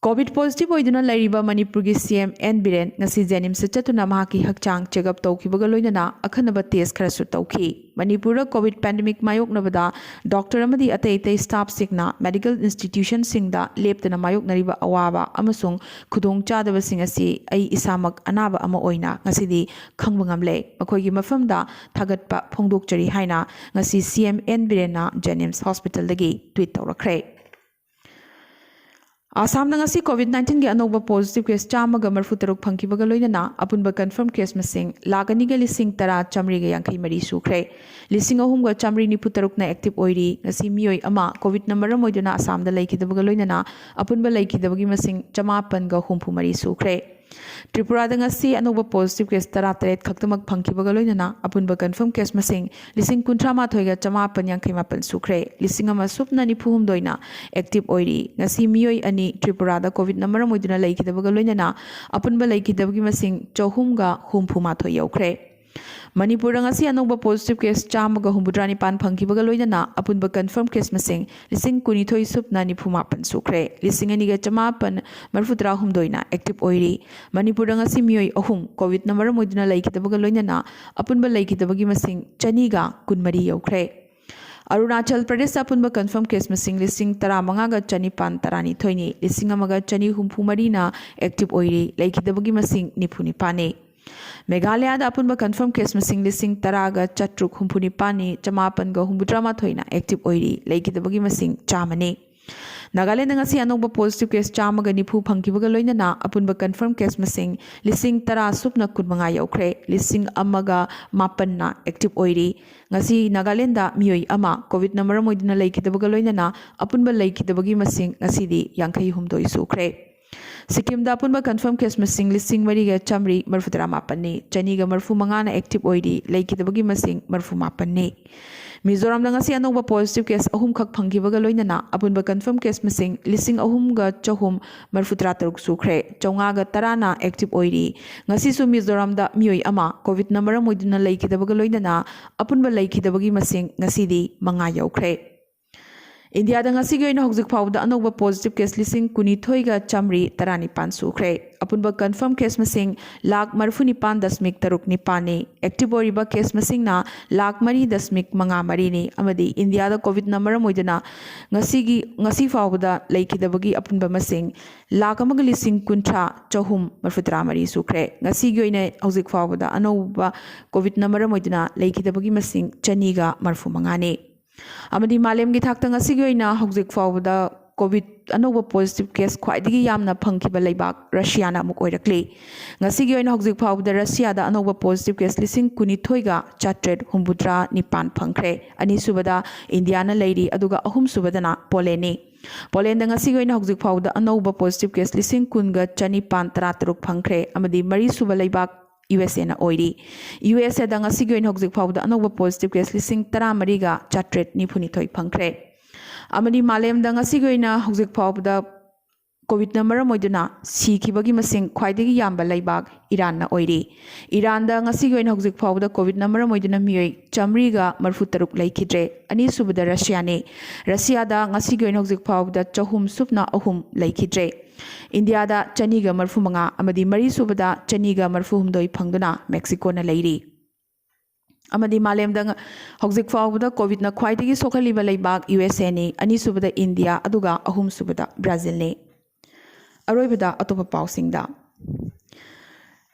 ꯀꯣꯚꯤꯗ ꯄꯣꯖꯤꯇꯤꯚ ꯑꯣꯏꯗꯨꯅ ꯂꯩꯔꯤꯕ ꯃꯅꯤꯄꯨꯔꯒꯤ ꯁꯤ ꯑꯦꯝ ꯑꯦꯟ ꯕꯤꯔꯦꯟ ꯉꯁꯤ ꯖꯦꯅꯤꯝꯁꯇ ꯆꯠꯇꯨꯅ ꯃꯍꯥꯛꯀꯤ ꯍꯛꯆꯥꯡ ꯆꯦꯛ ꯑꯞ ꯇꯧꯈꯤꯕꯒ ꯂꯣꯏꯅꯅ ꯑꯈꯟꯅꯕ ꯇꯦꯁ ꯈꯔꯁꯨ ꯇꯧꯈꯤ꯫ ꯃꯅꯤꯄꯨꯔꯗ ꯀꯣꯚꯤꯗ ꯄꯦꯟꯗꯦꯃꯤꯛ ꯃꯥꯌꯣꯛꯅꯕꯗ ꯗꯣꯛꯇꯔ ꯑꯃꯗꯤ ꯑꯇꯩ ꯑꯇꯩ ꯁ꯭ꯇꯥꯐꯁꯤꯡꯅ ꯃꯦꯗꯤꯀꯦꯜ ꯏꯟꯁꯇꯤꯇ꯭ꯌꯨꯁꯟꯁꯤꯡꯗ ꯂꯦꯞꯇꯅ ꯃꯥꯌꯣꯛꯅꯔꯤꯕ ꯑꯋꯥꯕ ꯑꯃꯁꯨꯡ ꯈꯨꯗꯣꯡꯆꯥꯗꯕꯁꯤꯡ ꯑꯁꯤ ꯑꯩ ꯏꯁꯥꯃꯛ ꯑꯅꯥꯕ ꯑꯃ ꯑꯣꯏꯅ ꯉꯁꯤꯗꯤ ꯈꯪꯕ ꯉꯝꯂꯦ꯫ ꯃꯈꯣꯏꯒꯤ ꯃꯐꯝꯗ ꯊꯥꯒꯠꯄ ꯐꯣꯡꯗꯣꯛꯆꯔꯤ ꯍꯥꯏꯅ ꯉꯁꯤ ꯁꯤ ꯑꯦꯝ ꯑꯦꯟ ꯕꯤꯔꯦꯟꯅ ꯖꯦꯅꯤꯝꯁ ꯍꯣꯁꯄꯤꯇꯥꯜꯗꯒꯤ ꯇ꯭ꯋꯤꯠ ꯇꯧꯔꯛꯈ꯭ꯔꯦ꯫ ꯑꯁꯥꯝꯗ ꯉꯁꯤ ꯀꯣꯚꯤꯗ ꯅꯥꯏꯟꯇꯤꯟꯒꯤ ꯑꯅꯧꯕ ꯄꯣꯖꯤꯇꯤꯚ ꯀꯦꯁ ꯆꯥꯝꯃꯒ ꯃꯔꯤꯐꯨ ꯇꯔꯨꯛ ꯐꯪꯈꯤꯕꯒ ꯂꯣꯏꯅꯅ ꯑꯄꯨꯟꯕ ꯀꯟꯐꯥꯔꯝ ꯀꯦꯁ ꯃꯁꯤꯡ ꯂꯥꯈ ꯑꯅꯤꯒ ꯂꯤꯁꯤꯡ ꯇꯔꯥ ꯆꯥꯃꯔꯤꯒ ꯌꯥꯡꯈꯩ ꯃꯔꯤ ꯁꯨꯈ꯭ꯔꯦ꯫ ꯂꯤꯁꯤꯡ ꯑꯍꯨꯝꯒ ꯆꯥꯃꯔꯤ ꯅꯤꯐꯨ ꯇꯔꯨꯛꯅ ꯑꯦꯛꯇꯤꯚ ꯑꯣꯏꯔꯤ꯫ ꯉꯁꯤ ꯃꯤꯑꯣꯏ ꯑꯃ ꯀꯣꯚꯤꯗꯅ ꯃꯔꯝ ꯑꯣꯏꯗꯨꯅ ꯑꯁꯥꯝꯗ ꯂꯩꯈꯤꯗꯕꯒ ꯂꯣꯏꯅꯅ ꯑꯄꯨꯟꯕ ꯂꯩꯈꯤꯗꯕꯒꯤ ꯃꯁꯤꯡ ꯆꯃꯥꯄꯟꯒ ꯍꯨꯝꯐꯨ ꯃꯔꯤ ꯁꯨꯈ꯭ꯔꯦ꯫ ꯇ꯭ꯔꯤꯄꯨꯔꯥꯗ ꯉꯁꯤ ꯑꯅꯧꯕ ꯄꯣꯖꯤꯇꯤꯚ ꯀꯦꯁ ꯇꯔꯥꯇꯔꯦꯠ ꯈꯛꯇꯃꯛ ꯐꯪꯈꯤꯕꯒ ꯂꯣꯏꯅꯅ ꯑꯄꯨꯟꯕ ꯀꯟꯐꯥꯔꯝ ꯀꯦꯁ ꯃꯁꯤꯡ ꯂꯤꯁꯤꯡ ꯀꯨꯟꯊ꯭ꯔꯥ ꯃꯥꯊꯣꯏꯒ ꯆꯃꯥꯄꯟ ꯌꯥꯡꯈꯩ ꯃꯥꯄꯟ ꯁꯨꯈ꯭ꯔꯦ꯫ ꯂꯤꯁꯤꯡ ꯑꯃ ꯁꯨꯞꯅ ꯅꯤꯐꯨ ꯍꯨꯝꯗꯣꯏꯅ ꯑꯦꯛꯇꯤꯚ ꯑꯣꯏꯔꯤ꯫ ꯉꯁꯤ ꯃꯤꯑꯣꯏ ꯑꯅꯤ ꯇ꯭ꯔꯤꯄꯨꯔꯥꯗ ꯀꯣꯚꯤꯗꯅ ꯃꯔꯝ ꯑꯣꯏꯗꯨꯅ ꯂꯩꯈꯤꯗꯕꯒ ꯂꯣꯏꯅꯅ ꯑꯄꯨꯟꯕ ꯂꯩꯈꯤꯗꯕꯒꯤ ꯃꯁꯤꯡ ꯆꯍꯨꯝꯒ ꯍꯨꯝꯐꯨ ꯃꯥꯊꯣꯏ ꯌꯧꯈ꯭ꯔꯦ꯫ ꯃꯅꯤꯄꯨꯔꯗ ꯉꯁꯤ ꯑꯅꯧꯕ positive case ꯆꯥꯝꯃꯒ ꯍꯨꯝꯐꯨꯇꯔꯥ ꯅꯤꯄꯥꯟ ꯐꯪꯈꯤꯕꯒ ꯂꯣꯏꯅꯅ ꯑꯄꯨꯟꯕ confirm case ꯃꯁꯤꯡ ꯂꯤꯁꯤꯡ ꯀꯨꯟꯅꯤꯊꯣꯏ ꯁꯨꯞꯅ ꯅꯤꯐꯨ ꯃꯥꯄꯟ ꯁꯨꯈ꯭ꯔꯦ꯫ ꯂꯤꯁꯤꯡ ꯑꯅꯤꯒ ꯆꯃꯥꯄꯟ ꯃꯔꯤꯐꯨꯇꯔꯥ ꯍꯨꯝꯗꯣꯏꯅ active ꯑꯣꯏꯔꯤ꯫ ꯃꯅꯤꯄꯨꯔꯗ ꯉꯁꯤ ꯃꯤꯑꯣꯏ ꯑꯍꯨꯝ COVIDꯅ ꯃꯔꯝ ꯑꯣꯏꯗꯨꯅ ꯂꯩꯈꯤꯗꯕꯒ ꯂꯣꯏꯅꯅ ꯑꯄꯨꯟꯕ ꯂꯩꯈꯤꯗꯕꯒꯤ ꯃꯁꯤꯡ ꯆꯅꯤꯒ ꯀꯨꯟꯃꯔꯤ ꯌꯧꯈ꯭ꯔꯦ꯫ ꯑꯔꯨꯅꯥꯆꯜ ꯄ꯭ꯔꯗꯦꯁꯇ ꯑꯄꯨꯟꯕ confirm case ꯃꯁꯤꯡ ꯂꯤꯁꯤꯡ ꯇꯔꯥꯃꯉꯥꯒ ꯆꯅꯤꯄꯥꯟ ꯇꯔꯥꯅꯤꯊꯣꯏꯅꯤ, ꯂꯤꯁꯤꯡ ꯑꯃꯒ ꯆꯅꯤ ꯍꯨꯝꯐꯨ ꯃꯔꯤꯅ active ꯑꯣꯏꯔꯤ, ꯂꯩꯈꯤꯗꯕꯒꯤ ꯃꯁꯤꯡ ꯅꯤꯐꯨ ꯅꯤꯄꯥꯟꯅꯤ꯫ ꯃꯦꯘꯥꯂꯌꯥꯗ ꯑꯄꯨꯟꯕ confirm case ꯃꯁꯤꯡ ꯂꯤꯁꯤꯡ ꯇꯔꯥꯒ ꯆꯥꯇ꯭ꯔꯨꯛ ꯍꯨꯝꯐꯨ ꯅꯤꯄꯥꯟꯅꯤ, ꯆꯃꯥꯄꯟꯒ ꯍꯨꯝꯐꯨꯇꯔꯥ ꯃꯥꯊꯣꯏꯅ active ꯑꯣꯏꯔꯤ, ꯂꯩꯈꯤꯗꯕꯒꯤ ꯃꯁꯤꯡ ꯆꯥꯝꯃꯅꯤ꯫ ꯅꯥꯒꯥꯂꯦꯟꯗ ꯉꯁꯤ ꯑꯅꯧꯕ positive case ꯆꯥꯝꯃꯒ ꯅꯤꯐꯨ ꯐꯪꯈꯤꯕꯒ ꯂꯣꯏꯅꯅ ꯑꯄꯨꯟꯕ confirm case ꯃꯁꯤꯡ ꯂꯤꯁꯤꯡ ꯇꯔꯥ ꯁꯨꯞꯅ ꯀꯨꯟꯃꯉꯥ ꯌꯧꯈ꯭ꯔꯦ, ꯂꯤꯁꯤꯡ ꯑꯃꯒ ꯃꯥꯄꯟꯅ active ꯑꯣꯏꯔꯤ꯫ ꯉꯁꯤ ꯅꯥꯒꯥꯂꯦꯟꯗ ꯃꯤꯑꯣꯏ ꯑꯃ COVIDꯅ ꯃꯔꯝ ꯑꯣꯏꯗꯨꯅ ꯂꯩꯈꯤꯗꯕꯒ ꯂꯣꯏꯅꯅ ꯑꯄꯨꯟꯕ ꯂꯩꯈꯤꯗꯕꯒꯤ ꯃꯁꯤꯡ ꯉꯁꯤꯗꯤ ꯌꯥꯡꯈꯩ ꯍꯨꯝꯗꯣꯏ ꯁꯨꯈ꯭ꯔꯦ꯫ ꯁꯤꯛꯀꯤꯝꯗ ꯑꯄꯨꯟꯕ confirm case ꯃꯁꯤꯡ ꯂꯤꯁꯤꯡ ꯃꯔꯤꯒ ꯆꯥꯃꯔꯤ ꯃꯔꯤꯐꯨꯇꯔꯥ ꯃꯥꯄꯟꯅꯤ, ꯆꯅꯤꯒ ꯃꯔꯤꯐꯨ ꯃꯉꯥꯅ active ꯑꯣꯏꯔꯤ, ꯂꯩꯈꯤꯗꯕꯒꯤ ꯃꯁꯤꯡ ꯃꯔꯤꯐꯨ ꯃꯥꯄꯟꯅꯤ꯫ ꯃꯤꯖꯣꯔꯥꯝꯗ ꯉꯁꯤ ꯑꯅꯧꯕ positive case ꯑꯍꯨꯝꯈꯛ ꯐꯪꯈꯤꯕꯒ ꯂꯣꯏꯅꯅ ꯑꯄꯨꯟꯕ confirm case ꯃꯁꯤꯡ ꯂꯤꯁꯤꯡ ꯑꯍꯨꯝꯒ ꯆꯍꯨꯝ ꯃꯔꯤꯐꯨꯇꯔꯥ ꯇꯔꯨꯛ ꯁꯨꯈ꯭ꯔꯦ, ꯆꯥꯝꯃꯉꯥꯒ ꯇꯔꯥꯅ active ꯑꯣꯏꯔꯤ꯫ ꯉꯁꯤꯁꯨ ꯃꯤꯖꯣꯔꯥꯝꯗ ꯃꯤꯑꯣꯏ ꯑꯃ COVIDꯅ ꯃꯔꯝ ꯑꯣꯏꯗꯨꯅ ꯂꯩꯈꯤꯗꯕꯒ ꯂꯣꯏꯅꯅ ꯑꯄꯨꯟꯕ ꯂꯩꯈꯤꯗꯕꯒꯤ ꯃꯁꯤꯡ ꯉꯁꯤꯗꯤ ꯃꯉꯥ ꯌꯧꯈ꯭ꯔꯦ꯫ ꯏꯟꯗꯤꯌꯥꯗ ꯉꯁꯤꯒꯤ ꯑꯣꯏꯅ ꯍꯧꯖꯤꯛ ꯐꯥꯎꯕꯗ ꯑꯅꯧꯕ positive case ꯂꯤꯁꯤꯡ ꯀꯨꯟꯅꯤꯊꯣꯏꯒ ꯆꯥꯃꯔꯤ ꯇꯔꯥꯅꯤꯄꯥꯟ ꯁꯨꯈ꯭ꯔꯦ꯫ ꯑꯄꯨꯟꯕ confirm case ꯃꯁꯤꯡ ꯂꯥꯈ ꯃꯔꯤꯐꯨ ꯅꯤꯄꯥꯟ ꯗꯁꯃꯤꯛ ꯇꯔꯨꯛ ꯅꯤꯄꯥꯟꯅꯤ꯫ Active ꯑꯣꯏꯔꯤꯕ case ꯃꯁꯤꯡꯅ ꯂꯥꯈ ꯃꯔꯤ ꯗꯁꯃꯤꯛ ꯃꯉꯥ ꯃꯔꯤꯅꯤ, ꯑꯃꯗꯤ ꯏꯟꯗꯤꯌꯥꯗ COVIDꯅ ꯃꯔꯝ ꯑꯣꯏꯗꯨꯅ ꯉꯁꯤꯒꯤ, ꯉꯁꯤ ꯐꯥꯎꯕꯗ ꯂꯩꯈꯤꯗꯕꯒꯤ ꯑꯄꯨꯟꯕ ꯃꯁꯤꯡ ꯂꯥꯈ ꯑꯃꯒ ꯂꯤꯁꯤꯡ ꯀꯨꯟꯊ꯭ꯔꯥ ꯆꯍꯨꯝ ꯃꯔꯤꯐꯨꯇꯔꯥ ꯃꯔꯤ ꯁꯨꯈ꯭ꯔꯦ꯫ ꯉꯁꯤꯒꯤ ꯑꯣꯏꯅ ꯍꯧꯖꯤꯛ ꯐꯥꯎꯕꯗ ꯑꯅꯧꯕ COVIDꯅ ꯃꯔꯝ ꯑꯣꯏꯗꯨꯅ ꯂꯩꯈꯤꯗꯕꯒꯤ ꯃꯁꯤꯡ ꯆꯅꯤꯒ ꯃꯔꯤꯐꯨ ꯃꯉꯥꯅꯤ꯫ ꯑꯃꯗꯤ ꯃꯥꯂꯦꯝꯒꯤ ꯊꯥꯛꯇ ꯉꯁꯤꯒꯤ ꯑꯣꯏꯅ ꯍꯧꯖꯤꯛ ꯐꯥꯎꯕꯗ COVID ꯑꯅꯧꯕ positive case ꯈ꯭ꯋꯥꯏꯗꯒꯤ ꯌꯥꯝꯅ ꯐꯪꯈꯤꯕ ꯂꯩꯕꯥꯛ ꯔꯁꯤꯌꯥꯅ ꯑꯃꯨꯛ ꯑꯣꯏꯔꯛꯂꯤ꯫ ꯉꯁꯤꯒꯤ ꯑꯣꯏꯅ ꯍꯧꯖꯤꯛ ꯐꯥꯎꯕꯗ ꯔꯁꯤꯌꯥꯗ ꯑꯅꯧꯕ positive case ꯂꯤꯁꯤꯡ ꯀꯨꯟꯅꯤꯊꯣꯏꯒ ꯆꯥꯇ꯭ꯔꯦꯠ ꯍꯨꯝꯐꯨꯇꯔꯥ ꯅꯤꯄꯥꯟ ꯐꯪꯈ꯭ꯔꯦ꯫ ꯑꯅꯤꯁꯨꯕꯗ ꯏꯟꯗꯤꯌꯥꯅ ꯂꯩꯔꯤ, ꯑꯗꯨꯒ ꯑꯍꯨꯝꯁꯨꯕꯗꯅ ꯄꯣꯂꯦꯟꯅꯤ꯫ ꯄꯣꯂꯦꯟꯗ ꯉꯁꯤꯒꯤ ꯑꯣꯏꯅ ꯍꯧꯖꯤꯛ ꯐꯥꯎꯕꯗ ꯑꯅꯧꯕ positive case ꯂꯤꯁꯤꯡ ꯀꯨꯟꯒ ꯆꯅꯤꯄꯥꯟ ꯇꯔꯥꯇꯔꯨꯛ ꯐꯪꯈ꯭ꯔꯦ, ꯑꯃꯗꯤ ꯃꯔꯤꯁꯨꯕ ꯂꯩꯕꯥꯛ USAꯅ ꯑꯣꯏꯔꯤ꯫ USAꯗ ꯉꯁꯤꯒꯤ ꯑꯣꯏꯅ ꯍꯧꯖꯤꯛ ꯐꯥꯎꯕꯗ ꯑꯅꯧꯕ positive case ꯂꯤꯁꯤꯡ ꯇꯔꯥꯃꯔꯤꯒ ꯆꯥꯇ꯭ꯔꯦꯠ ꯅꯤꯐꯨꯅꯤꯊꯣꯏ ꯐꯪꯈ꯭ꯔꯦ꯫ ꯑꯃꯗꯤ ꯃꯥꯂꯦꯝꯗ ꯉꯁꯤꯒꯤ ꯑꯣꯏꯅ ꯍꯧꯖꯤꯛ ꯐꯥꯎꯕꯗ ꯀꯣꯚꯤꯗꯅ ꯃꯔꯝ ꯑꯣꯏꯗꯨꯅ ꯁꯤꯈꯤꯕꯒꯤ ꯃꯁꯤꯡ ꯈ꯭ꯋꯥꯏꯗꯒꯤ ꯌꯥꯝꯕ ꯂꯩꯕꯥꯛ ꯏꯔꯥꯟꯅ ꯑꯣꯏꯔꯤ꯫ ꯏꯔꯥꯟꯗ ꯉꯁꯤꯒꯤ ꯑꯣꯏꯅ ꯍꯧꯖꯤꯛ ꯐꯥꯎꯕꯗ ꯀꯣꯚꯤꯗꯅ ꯃꯔꯝ ꯑꯣꯏꯗꯨꯅ ꯃꯤꯑꯣꯏ ꯆꯥꯃꯔꯤꯒ ꯃꯔꯤꯐꯨ ꯇꯔꯨꯛ ꯂꯩꯈꯤꯗ꯭ꯔꯦ꯫ ꯑꯅꯤꯁꯨꯕꯗ ꯔꯁꯤꯌꯥꯅꯤ꯫ ꯔꯁꯤꯌꯥꯗ ꯉꯁꯤꯒꯤ ꯑꯣꯏꯅ ꯍꯧꯖꯤꯛ ꯐꯥꯎꯕꯗ ꯆꯍꯨꯝ ꯁꯨꯞꯅ ꯑꯍꯨꯝ ꯂꯩꯈꯤꯗ꯭ꯔꯦ꯫ ꯏꯟꯗꯤꯌꯥꯗ ꯆꯅꯤꯒ ꯃꯔꯤꯐꯨ ꯃꯉꯥ ꯑꯃꯗꯤ ꯃꯔꯤꯁꯨꯕꯗ ꯆꯅꯤꯒ ꯃꯔꯤꯐꯨ ꯍꯨꯝꯗꯣꯏ ꯐꯪꯗꯨꯅ ꯃꯦꯛꯁꯤꯀꯣꯅ ꯂꯩꯔꯤ꯫ ꯑꯃꯗꯤ ꯃꯥꯂꯦꯝꯗ ꯉ-, ꯍꯧꯖꯤꯛ ꯐꯥꯎꯕꯗ ꯀꯣꯚꯤꯗꯅ ꯈ꯭ꯋꯥꯏꯗꯒꯤ ꯁꯣꯛꯍꯜꯂꯤꯕ ꯂꯩꯕꯥꯛ ꯌꯨ ꯑꯦꯁ ꯑꯦꯅꯤ, ꯑꯅꯤꯁꯨꯕꯗ ꯏꯟꯗꯤꯌꯥ, ꯑꯗꯨꯒ ꯑꯍꯨꯝꯁꯨꯕꯗ ꯕ꯭ꯔꯥꯖꯤꯜꯅꯤ꯫ ꯑꯔꯣꯏꯕꯗ ꯑꯇꯣꯞꯄ ꯄꯥꯎꯁꯤꯡꯗ꯫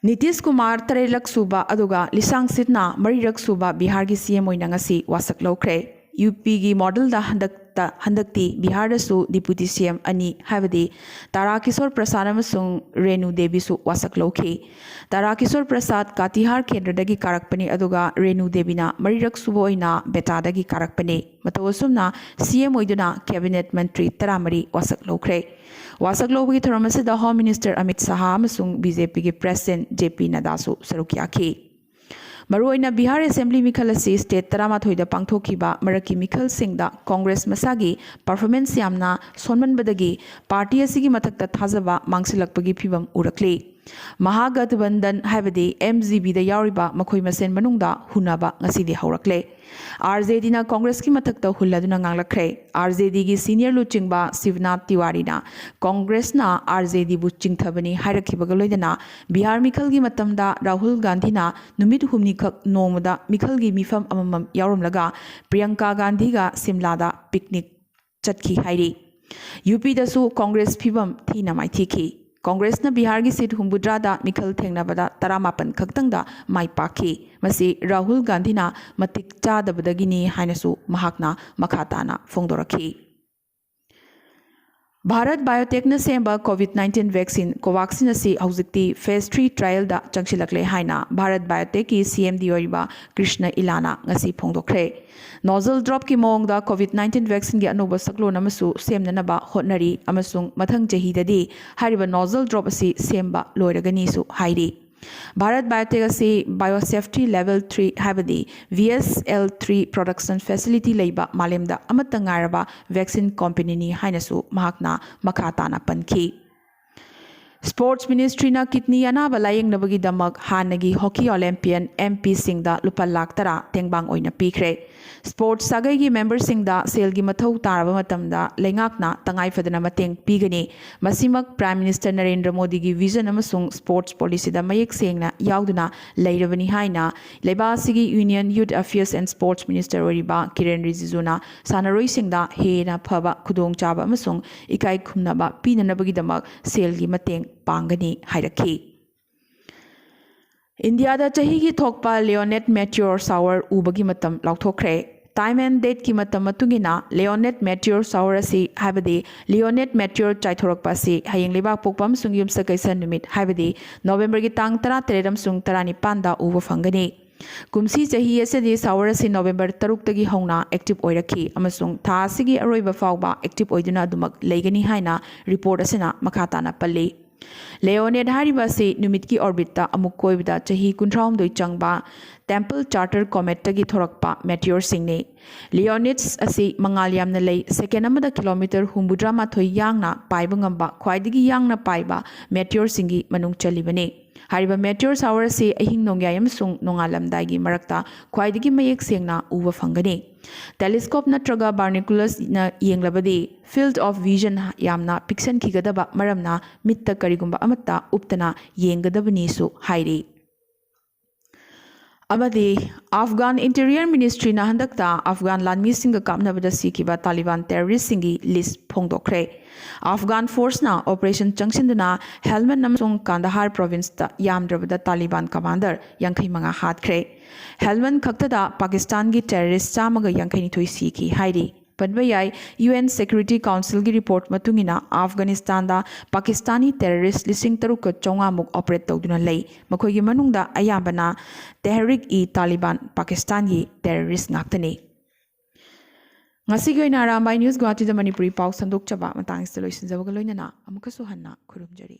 ꯅꯤꯇꯤꯁ ꯀꯨꯃꯥꯔ ꯇꯔꯦꯠꯂꯛ ꯁꯨꯕ ꯑꯗꯨꯒ ꯂꯤꯁꯥꯡ ꯁꯤꯠꯅ ꯃꯔꯤꯔꯛ ꯁꯨꯕ ꯕꯤꯍꯥꯔꯒꯤ ꯁꯤ ꯑꯦꯝ ꯑꯣꯏꯅ ꯉꯁꯤ ꯋꯥꯁꯛ ꯂꯧꯈ꯭ꯔꯦ꯫ ꯌꯨ ꯄꯤꯒꯤ ꯃꯣꯗꯦꯜꯗ ꯍꯟꯗꯛꯇ, ꯍꯟꯗꯛꯇꯤ ꯕꯤꯍꯥꯔꯗꯁꯨ ꯗꯤꯄꯨꯇꯤ ꯁꯤ ꯑꯦꯝ ꯑꯅꯤ, ꯍꯥꯏꯕꯗꯤ ꯇꯥꯔꯥ ꯀꯤꯁꯣꯔ ꯄ꯭ꯔꯁꯥꯗ ꯑꯃꯁꯨꯡ ꯔꯦꯅꯨ ꯗꯦꯕꯤꯁꯨ ꯋꯥꯁꯛ ꯂꯧꯈꯤ꯫ ꯇꯥꯔꯥ ꯀꯤꯁꯣꯔ ꯄ꯭ꯔꯁꯥꯗ ꯀꯥꯇꯤꯍꯥꯔ ꯀꯦꯟꯗ꯭ꯔꯗꯒꯤ ꯀꯥꯔꯛꯄꯅꯤ, ꯑꯗꯨꯒ ꯔꯦꯅꯨ ꯗꯦꯕꯤꯅ ꯃꯔꯤꯔꯛ ꯁꯨꯕ ꯑꯣꯏꯅ ꯕꯦꯇꯥꯗꯒꯤ ꯀꯥꯔꯛꯄꯅꯤ꯫ ꯃꯇꯧ ꯑꯁꯨꯝꯅ ꯁꯤ ꯑꯦꯝ ꯑꯣꯏꯗꯨꯅ ꯀꯦꯕꯤꯅꯦꯠ ꯃꯟꯇ꯭ꯔꯤ ꯇꯔꯥꯃꯔꯤ ꯋꯥꯁꯛ ꯂꯧꯈ꯭ꯔꯦ꯫ ꯋꯥꯁꯛ ꯂꯧꯕꯒꯤ ꯊꯧꯔꯝ ꯑꯁꯤꯗ ꯍꯣꯝ ꯃꯤꯅꯤꯁꯇꯔ ꯑꯃꯤꯠ ꯁꯥꯍ ꯑꯃꯁꯨꯡ ꯕꯤ ꯖꯦ ꯄꯤꯒꯤ ꯄ꯭ꯔꯦꯁꯤꯗꯦꯟꯠ ꯖꯦ ꯄꯤ ꯅꯗꯥꯁꯨ ꯁꯔꯨꯛ ꯌꯥꯈꯤ꯫ ꯃꯔꯨꯑꯣꯏꯅ ꯕꯤꯍꯥꯔ ꯑꯦꯁꯦꯝꯕ꯭ꯂꯤ ꯃꯤꯈꯜ ꯑꯁꯤ ꯁ꯭ꯇꯦꯠ ꯇꯔꯥꯃꯥꯊꯣꯏꯗ ꯄꯥꯡꯊꯣꯛꯈꯤꯕ ꯃꯔꯛꯀꯤ ꯃꯤꯈꯜꯁꯤꯡꯗ ꯀꯣꯡꯒ꯭ꯔꯦꯁ ꯃꯁꯥꯒꯤ ꯄꯔꯐꯣꯔꯃꯦꯟꯁ ꯌꯥꯝꯅ ꯁꯣꯟꯃꯟꯕꯗꯒꯤ ꯄꯥꯔꯇꯤ ꯑꯁꯤꯒꯤ ꯃꯊꯛꯇ ꯊꯥꯖꯕ ꯃꯥꯡꯁꯤꯜꯂꯛꯄꯒꯤ ꯐꯤꯚꯝ ꯎꯔꯛꯂꯤ꯫ ꯃꯍꯥꯒꯊꯕꯟꯙꯟ, ꯍꯥꯏꯕꯗꯤ ꯑꯦꯝ ꯖꯤ ꯕꯤꯗ ꯌꯥꯎꯔꯤꯕ ꯃꯈꯣꯏ ꯃꯁꯦꯟ ꯃꯅꯨꯡꯗ ꯍꯨꯟꯅꯕ ꯉꯁꯤꯗꯤ ꯍꯧꯔꯛꯂꯦ꯫ ꯑꯥꯔ ꯖꯦ ꯗꯤꯅ ꯀꯣꯡꯒ꯭ꯔꯦꯁꯀꯤ ꯃꯊꯛꯇ ꯍꯨꯜꯂꯗꯨꯅ ꯉꯥꯡꯂꯛꯈ꯭ꯔꯦ꯫ ꯑꯥꯔ ꯖꯦ ꯗꯤꯒꯤ ꯁꯤꯅꯤꯌꯔ ꯂꯨꯆꯤꯡꯕ ꯁꯤꯕꯅꯥꯊ ꯇꯤꯋꯥꯔꯤꯅ ꯀꯣꯡꯒ꯭ꯔꯦꯁꯅ ꯑꯥꯔ ꯖꯦ ꯗꯤꯕꯨ ꯆꯤꯡꯊꯕꯅꯤ ꯍꯥꯏꯔꯛꯈꯤꯕꯒ ꯂꯣꯏꯅꯅ ꯕꯤꯍꯥꯔ ꯃꯤꯈꯜꯒꯤ ꯃꯇꯝꯗ ꯔꯥꯍꯨꯜ ꯒꯥꯟꯙꯤꯅ ꯅꯨꯃꯤꯠ ꯍꯨꯝꯅꯤꯈꯛ ꯅꯣꯡꯃꯗ ꯃꯤꯈꯜꯒꯤ ꯃꯤꯐꯝ ꯑꯃꯃꯝ ꯌꯥꯎꯔꯝꯂꯒ ꯄ꯭ꯔꯤꯌꯪꯀꯥ ꯒꯥꯟꯙꯤꯒ ꯁꯤꯝꯂꯥꯗ ꯄꯤꯛꯅꯤꯛ ꯆꯠꯈꯤ ꯍꯥꯏꯔꯤ꯫ ꯌꯨ ꯄꯤꯗꯁꯨ ꯀꯣꯡꯒ꯭ꯔꯦꯁ ꯐꯤꯚꯝ ꯊꯤꯅ ꯃꯥꯏꯊꯤꯈꯤ꯫ ꯀꯣꯡꯒ꯭ꯔꯦꯁꯅ ꯕꯤꯍꯥꯔꯒꯤ ꯁꯤꯠ ꯍꯨꯝꯐꯨꯇꯔꯥꯗ ꯃꯤꯈꯜ ꯊꯦꯡꯅꯕꯗ ꯇꯔꯥꯃꯥꯄꯟ ꯈꯛꯇꯪꯗ ꯃꯥꯏ ꯄꯥꯛꯈꯤ꯫ ꯃꯁꯤ ꯔꯥꯍꯨꯜ ꯒꯥꯟꯙꯤꯅ ꯃꯇꯤꯛ ꯆꯥꯗꯕꯗꯒꯤꯅꯤ ꯍꯥꯏꯅꯁꯨ ꯃꯍꯥꯛꯅ ꯃꯈꯥ ꯇꯥꯅ ꯐꯣꯡꯗꯣꯔꯛꯈꯤ꯫ ꯚꯥꯔꯠ ꯕꯥꯏꯑꯣꯇꯦꯛꯅ ꯁꯦꯝꯕ ꯀꯣꯚꯤꯗ ꯅꯥꯏꯟꯇꯤꯟ ꯚꯦꯛꯁꯤꯟ ꯀꯣꯚꯥꯛꯁꯤꯟ ꯑꯁꯤ ꯍꯧꯖꯤꯛꯇꯤ ꯐꯦꯖ ꯊ꯭ꯔꯤ ꯇ꯭ꯔꯥꯏꯌꯦꯜꯗ ꯆꯪꯁꯤꯜꯂꯛꯂꯦ ꯍꯥꯏꯅ ꯚꯥꯔꯠ ꯕꯥꯏꯑꯣꯇꯦꯛꯀꯤ ꯁꯤ ꯑꯦꯝ ꯗꯤ ꯑꯣꯏꯔꯤꯕ ꯀ꯭ꯔꯤꯁꯅ ꯏꯂꯥꯅ ꯉꯁꯤ ꯐꯣꯡꯗꯣꯛꯈ꯭ꯔꯦ꯫ ꯅꯣꯖꯜ ꯗ꯭ꯔꯣꯞꯀꯤ ꯃꯑꯣꯡꯗ ꯀꯣꯚꯤꯗ ꯅꯥꯏꯟꯇꯤꯟ ꯚꯦꯛꯁꯤꯟꯒꯤ ꯑꯅꯧꯕ ꯁꯛꯂꯣꯟ ꯑꯃꯁꯨ ꯁꯦꯝꯅꯅꯕ ꯍꯣꯠꯅꯔꯤ ꯑꯃꯁꯨꯡ ꯃꯊꯪ ꯆꯍꯤꯗꯗꯤ ꯍꯥꯏꯔꯤꯕ ꯅꯣꯖꯜ ꯗ꯭ꯔꯣꯞ ꯑꯁꯤ ꯁꯦꯝꯕ ꯂꯣꯏꯔꯒꯅꯤꯁꯨ ꯍꯥꯏꯔꯤ꯫ ꯚꯥꯔꯠ ꯕꯥꯏꯑꯣꯇꯦꯛ ꯑꯁꯤ Biosafety Level three, ꯍꯥꯏꯕꯗꯤ V S L three production facility ꯂꯩꯕ ꯃꯥꯂꯦꯝꯗ ꯑꯃꯠꯇ ꯉꯥꯏꯔꯕ vaccine companyꯅꯤ ꯍꯥꯏꯅꯁꯨ ꯃꯍꯥꯛꯅ ꯃꯈꯥ ꯇꯥꯅ ꯄꯟꯈꯤ꯫ Sports Ministryꯅ kidney ꯑꯅꯥꯕ ꯂꯥꯌꯦꯡꯅꯕꯒꯤꯗꯃꯛ ꯍꯥꯟꯅꯒꯤ hockey Olympian M P Singhꯗ ꯂꯨꯄꯥ ꯂꯥꯈ ꯇꯔꯥ ꯇꯦꯡꯕꯥꯡ ꯑꯣꯏꯅ ꯄꯤꯈ꯭ꯔꯦ꯫ Sports ꯁꯥꯒꯩꯒꯤ memberꯁꯤꯡꯗ ꯁꯦꯜꯒꯤ ꯃꯊꯧ ꯇꯥꯔꯕ ꯃꯇꯝꯗ ꯂꯩꯉꯥꯛꯅ ꯇꯉꯥꯏ ꯐꯗꯅ ꯃꯇꯦꯡ ꯄꯤꯒꯅꯤ꯫ ꯃꯁꯤꯃꯛ Prime Minister ꯅꯔꯦꯟꯗ꯭ꯔ ꯃꯣꯗꯤꯒꯤ vision ꯑꯃꯁꯨꯡ sports policyꯗ ꯃꯌꯦꯛ ꯁꯦꯡꯅ ꯌꯥꯎꯗꯨꯅ ꯂꯩꯔꯕꯅꯤ ꯍꯥꯏꯅ ꯂꯩꯕꯥꯛ ꯑꯁꯤꯒꯤ Union Youth Affairs and Sports Minister ꯑꯣꯏꯔꯤꯕ ꯀꯤꯔꯦꯟ ꯔꯤꯖꯤꯖꯨꯅ ꯁꯥꯟꯅꯔꯣꯏꯁꯤꯡꯗ ꯍꯦꯟꯅ ꯐꯕ ꯈꯨꯗꯣꯡꯆꯥꯕ ꯑꯃꯁꯨꯡ ꯏꯀꯥꯏ ꯈꯨꯝꯅꯕ ꯄꯤꯅꯅꯕꯒꯤꯗꯃꯛ ꯁꯦꯜꯒꯤ ꯃꯇꯦꯡ ꯄꯥꯡꯒꯅꯤ ꯍꯥꯏꯔꯛꯈꯤ꯫ ꯏꯟꯗꯤꯌꯥꯗ ꯆꯍꯤꯒꯤ ꯊꯣꯛꯄ Leonid meteor shower ꯎꯕꯒꯤ ꯃꯇꯝ ꯂꯥꯎꯊꯣꯛꯈ꯭ꯔꯦ꯫ Time and Dateꯀꯤ ꯃꯇꯝ ꯃꯇꯨꯡ ꯏꯟꯅ Leonid meteor shower ꯑꯁꯤ, ꯍꯥꯏꯕꯗꯤ Leonid meteor ꯆꯥꯏꯊꯣꯔꯛꯄ ꯑꯁꯤ ꯍꯌꯦꯡ ꯂꯩꯕꯥꯛ ꯄꯣꯛꯄ ꯑꯃꯁꯨꯡ ꯌꯨꯝꯁꯀꯩꯁ ꯅꯨꯃꯤꯠ, ꯍꯥꯏꯕꯗꯤ ꯅꯣꯕꯦꯝꯕꯔꯒꯤ ꯇꯥꯡ ꯇꯔꯥꯇꯔꯦꯠ ꯑꯃꯁꯨꯡ ꯇꯔꯥꯅꯤꯄꯥꯟꯗ ꯎꯕ ꯐꯪꯒꯅꯤ꯫ ꯀꯨꯝꯁꯤ ꯆꯍꯤ ꯑꯁꯤꯗꯤ shower ꯑꯁꯤ ꯅꯣꯕꯦꯝꯕꯔ ꯇꯔꯨꯛꯇꯒꯤ ꯍꯧꯅ active ꯑꯣꯏꯔꯛꯈꯤ ꯑꯃꯁꯨꯡ ꯊꯥ ꯑꯁꯤꯒꯤ ꯑꯔꯣꯏꯕ ꯐꯥꯎꯕ active ꯑꯣꯏꯗꯨꯅ ꯑꯗꯨꯃꯛ ꯂꯩꯒꯅꯤ ꯍꯥꯏꯅ report ꯑꯁꯤꯅ ꯃꯈꯥ ꯇꯥꯅ ꯄꯜꯂꯤ꯫ Leonid ꯍꯥꯏꯔꯤꯕ ꯑꯁꯤ ꯅꯨꯃꯤꯠꯀꯤ orbitꯇ ꯑꯃꯨꯛ ꯀꯣꯏꯕꯗ ꯆꯍꯤ ꯀꯨꯟꯊ꯭ꯔꯥꯍꯨꯝꯗꯣꯏ ꯆꯪꯕ Tempel-Charter cometꯇꯒꯤ ꯊꯣꯔꯛꯄ meteorꯁꯤꯡꯅꯤ꯫ Leonids ꯑꯁꯤ ꯃꯉꯥꯜ ꯌꯥꯝꯅ ꯂꯩ, second ꯑꯃꯗ kilometre ꯍꯨꯝꯐꯨꯇꯔꯥꯃꯥꯊꯣꯏ ꯌꯥꯡꯅ ꯄꯥꯏꯕ ꯉꯝꯕ ꯈ꯭ꯋꯥꯏꯗꯒꯤ ꯌꯥꯡꯅ ꯄꯥꯏꯕ meteorꯁꯤꯡꯒꯤ ꯃꯅꯨꯡ ꯆꯜꯂꯤꯕꯅꯤ꯫ ꯍꯥꯏꯔꯤꯕ meteor shower ꯑꯁꯤ ꯑꯍꯤꯡ ꯅꯣꯡꯌꯥꯏ ꯑꯃꯁꯨꯡ ꯅꯣꯡꯉꯥꯜꯂꯝꯗꯥꯏꯒꯤ ꯃꯔꯛꯇ ꯈ꯭ꯋꯥꯏꯗꯒꯤ ꯃꯌꯦꯛ ꯁꯦꯡꯅ ꯎꯕ ꯐꯪꯒꯅꯤ꯫ Telescope ꯅꯠꯇ꯭ꯔꯒ binocularꯅ ꯌꯦꯡꯂꯕꯗꯤ field of vision ꯌꯥꯝꯅ ꯄꯤꯛꯁꯟꯈꯤꯒꯗꯕ ꯃꯔꯝꯅ ꯃꯤꯠꯇ ꯀꯔꯤꯒꯨꯝꯕ ꯑꯃꯠꯇ ꯎꯞꯇꯅ ꯌꯦꯡꯒꯗꯕꯅꯤꯁꯨ ꯍꯥꯏꯔꯤ꯫ ꯑꯃꯗꯤ Afghan Interior Ministryꯅ ꯍꯟꯗꯛꯇ Afghan ꯂꯥꯟꯃꯤꯁꯤꯡꯒ ꯀꯥꯞꯅꯕꯗ ꯁꯤꯈꯤꯕ Taliban terroristꯁꯤꯡꯒꯤ list ꯐꯣꯡꯗꯣꯛꯈ꯭ꯔꯦ꯫ Afghan forceꯅ operation ꯆꯪꯁꯤꯟꯗꯨꯅ Helmand ꯑꯃꯁꯨꯡ Kandahar provinceꯇ ꯌꯥꯝꯗ꯭ꯔꯕꯗ Taliban commander ꯌꯥꯡꯈꯩ ꯃꯉꯥ ꯍꯥꯠꯈ꯭ꯔꯦ꯫ Helmand ꯈꯛꯇꯗ ꯄꯥꯀꯤꯁꯇꯥꯟꯒꯤ terrorist ꯆꯥꯝꯃꯒ ꯌꯥꯡꯈꯩꯅꯤꯊꯣꯏ ꯁꯤꯈꯤ ꯍꯥꯏꯔꯤ꯫ ꯄꯟꯕ ꯌꯥꯏ, U N Security Councilꯒꯤ report ꯃꯇꯨꯡ ꯏꯟꯅ Afghanistanꯗ ꯄꯥꯀꯤꯁꯇꯥꯅꯤ terrorist ꯂꯤꯁꯤꯡ ꯇꯔꯨꯛꯀ ꯆꯥꯝꯃꯉꯥꯃꯨꯛ operate ꯇꯧꯗꯨꯅ ꯂꯩ꯫ ꯃꯈꯣꯏꯒꯤ ꯃꯅꯨꯡꯗ ꯑꯌꯥꯝꯕꯅ Tehrik-e-Taliban Pakistanꯒꯤ terrorist ꯉꯥꯛꯇꯅꯤ꯫ ꯉꯁꯤꯒꯤ ꯑꯣꯏꯅ ꯑꯔꯥꯝꯕꯥꯏ News ꯒꯨꯋꯥꯍꯥꯇꯤꯗ ꯃꯅꯤꯄꯨꯔꯤ ꯄꯥꯎ ꯁꯟꯗꯣꯛꯆꯕ ꯃꯇꯥꯡꯁꯤꯗ ꯂꯣꯏꯁꯤꯟꯖꯕꯒ ꯂꯣꯏꯅꯅ ꯑꯃꯨꯛꯀꯁꯨ ꯍꯟꯅ ꯈꯨꯔꯨꯝꯖꯔꯤ꯫